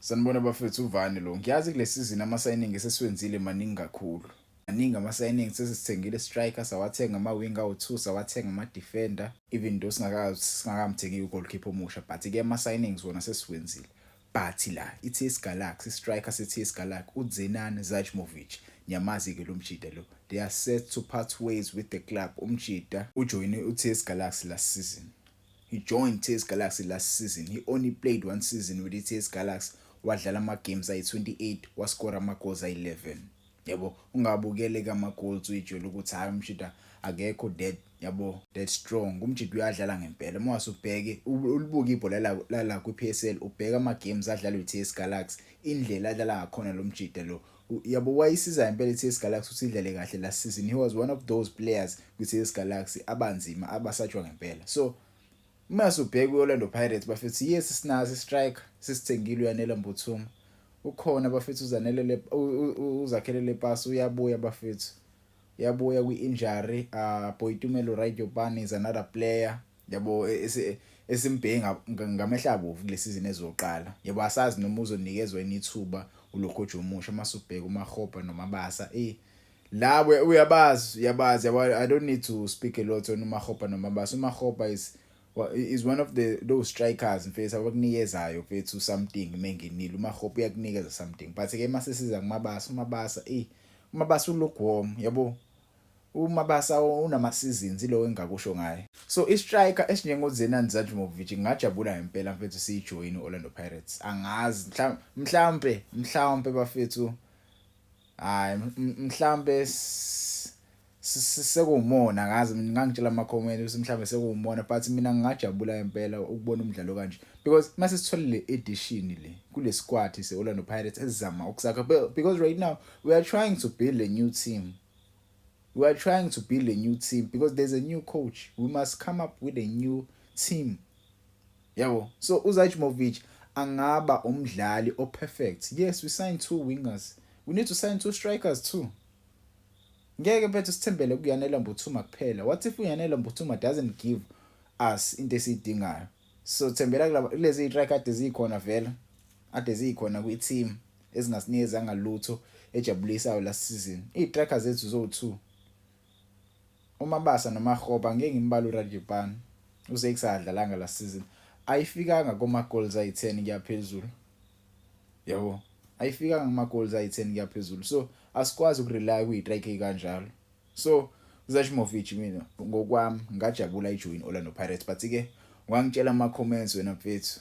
Sanibona bafethu, uvani lo. Ngiyazi kule season ama-signing esesiwenzile maningi kakhulu. Maningi ama-signing sesithengile, striker sawathenga, ama-wing awu-2 sawathenga, ama-defender, even though singakamthengi u-goalkeeper omusha, but ke ama-signings wona sesiwenzile. But la i-TS Galaxy, striker se-TS Galaxy uDzenan Zajmovic, niyamazi ke lo mjida lo. They are set to part ways with the club. Umjida ujoyine u-TS Galaxy last season. He joined TS Galaxy last season. He only played one season with i-TS Galaxy. Wadlala ama-games ayi-28, wascore ama-goals ayi-11. Yabo, ungabukele kama-goals uyijwayele ukuthi hayi, umjida akekho that, yabo, that strong. Umjida uyadlala ngempela. Uma usubheke ulibuka ibhola la kwi-PSL, ubheka ama-games adlalwa i-TS Galaxy, indlela adlala ngakhona lo mjida lo, yabo, wayisiza impela i-TS Galaxy ukuthi idlale kahle last season. He was one of those players kwi-TS Galaxy abanzima, abasatshwa ngempela. So mase ubheka i-Orlando Pirates bafethu, yes, sinaso striker, sisithengile uYanela Mbuthuma, ukhona bafethu, uzanele uZakhele Lepasa uyabuya bafethu, uyabuya kwi-injury. Boitumelo Radiopane is another player, yabo, esimbheke ngamehla abovu kule season ezoqala. Yabo, asazi noma uzonikezwa yini ithuba ulo coach omusha. Mase ubheka uMakgopa noMabasa, labo uyabazi, uyabazi, yabo. I don't need to speak a lot on uMakgopa noMabasa. UMakgopa is one of the those strikers mfethu abakunikezayo mfethu something mengenile. UMakgopa uyakunikeza something, but ke mase siza kuMabasa, uMabasa, uMabasa ulukewarm, yabo. UMabasa unama seasons, ilo engakusho ngaye. So i-striker esinjengoDzenan Zajmovic ngingajabula ngempela mfethu siyijoin Orlando Pirates. Angazi, mhlawumbe bafethu, hayi, mhlambe sekuwumona, ngazi ngangitshela ama comment ukuthi mhlambe sekuwumona, but mina ngingajabula impela ukubona umdlalo kanje, because mase sithole le addition le kule squad se Orlando Pirates ezama ukusakha, because right now we are trying to build a new team. We are trying to build a new team because there's a new coach. We must come up with a new team, yabo. So uZajmovic angaba umdlali operfect. Yes, we signed two wingers, we need to sign two strikers too. Ngeke mfethu sithembele kuYanela Mbuthuma kuphela. What if uYanela Mbuthuma doesn't give us into esiyidingayo? So thembela kulaba kulezi striker ade zikhona vele, ade zikhona kwi-team, ezingasinikeza lutho ejabulisayo last season. Izistriker zethu zo2, uMabasa noMakgopa. Ngeke ngimbale uRadiopane, usekusadlalanga last season, ayifikanga kuma goals ayi10 kuyaphezulu, yabo, ayifikanga kuma goals ayi10 kuyaphezulu. So asikwazi ukurely kwi-striker kanjalo. So uZajmovic, mina ngokwami ngajabula ijoin Orlando Pirates, but ke ungangitshela ama comments wena mfethu.